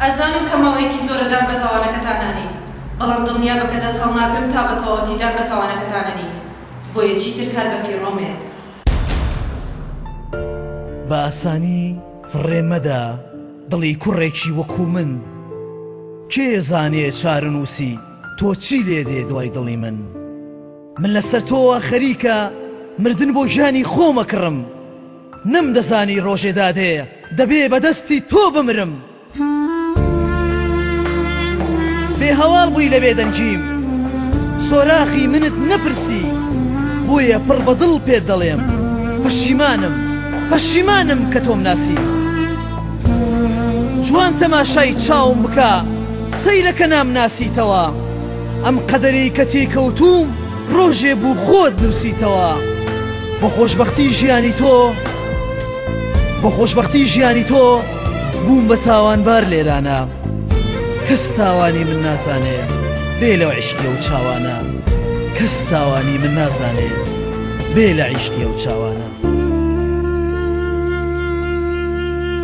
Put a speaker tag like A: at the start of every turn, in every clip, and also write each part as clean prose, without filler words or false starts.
A: ئەزانم کە ماوەیەکی زۆرە دان بە تاوانەکەتا نانێیت، بەڵام دڵنیابە کە دەست هەڵناگرم تا بە تەواوەتی دان بە تاوانەکەتا نەنێیت، بۆیە چیتر کات بە فیڕۆ مەیە.
B: بە ئاسانی فڕێ مەدە دڵی کوڕێکی وەکو من، کێ زانێ چارەنووسی تۆ چی لێ دێ دوای دڵی من؟ من لەسەر تۆوە خەریکە مردن بۆ گیانی خۆم ئەکڕم، نەمدەزانی ڕۆژێ دادێ دەبێ بە دەستی تۆ بمرم. بێ هەواڵ بووی لە بێدەنگیم، سۆراخی منت نەپرسی، بۆیە پڕ بە دڵ پێت دەڵێم پەشیمانم، پەشیمانم کە تۆم ناسی. جوان تەماشای چاوم بکە سەیرە کە نامناسیتەوە، ئەم قەدەرەی کە تێیکەوتووم ڕۆژێ بوو خۆت نووسیتەوە. بۆ خۆشبەختی ژیانی تۆ، بۆ خۆشبەختی ژیانی تۆ بووم بە تاوانبار لێرانە. کەس تاوانی من نازانێ بێ لەو عیشقی ئەو چاوانە. کەس تاوانی من نازانێ بێ لە عیشقی ئەو چاوانە.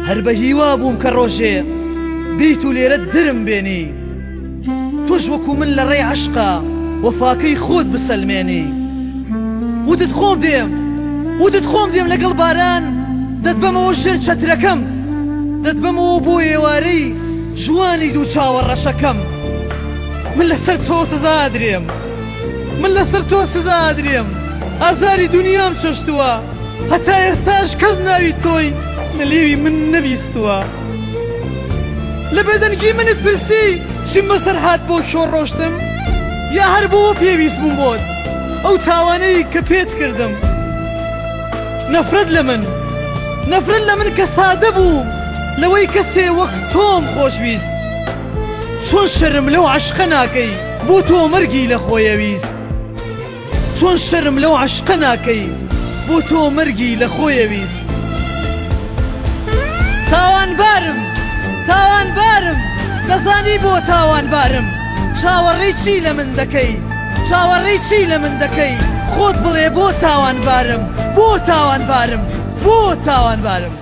B: هەر بە هیوا بووم کە ڕۆژێ بیت و لێرە درم بێنی. تۆش وەکو من لە ڕێی عەشقا وەفاکەی خۆت بسەلمێنی. وتت خۆم دێم، وتت خۆم دێم لەگەڵ باران دەتبەمەوە ژێر چەترەکەم، دەتبەمەوە بۆ ئێوارەی ژوانی دوو چاوە ڕەشەکەم. من لەسەر تۆ سزا ئەدرێم، من لەسەر تۆ سزا ئەدرێم، ئازاری دونیام چەشتووە، هەتا ئێستاش کەس ناوی تۆی لە لێوی من نەبیستووە. لە بێدەنگی منت پرسی چیم بەسەر هات بۆ کوێ ڕۆشتم یا هەر بۆوە پێویست بووم بۆت ئەو تاوانەی کە پێت کردم نەفرەت لە من نەفرەت لە من کە سادە بووم لەوەی کەسێ وەک تۆم خۆشویست چۆن شەرم لەو عەشقە ناکەی بۆ تۆ مەرگی لە خۆیەویست چۆن شەرم لەو عەشقە ناکەی بۆ تۆ مەرگی لە خۆیەویست. تاوانبارم تاوانبارم دەزانی بۆ تاوانبارم چاوەڕێی چی لە من دەکەی چاوەڕێی چی لە من دەکەی خۆت بڵێ بۆ تاوانبارم بۆ تاوانبارم بۆ تاوانبارم.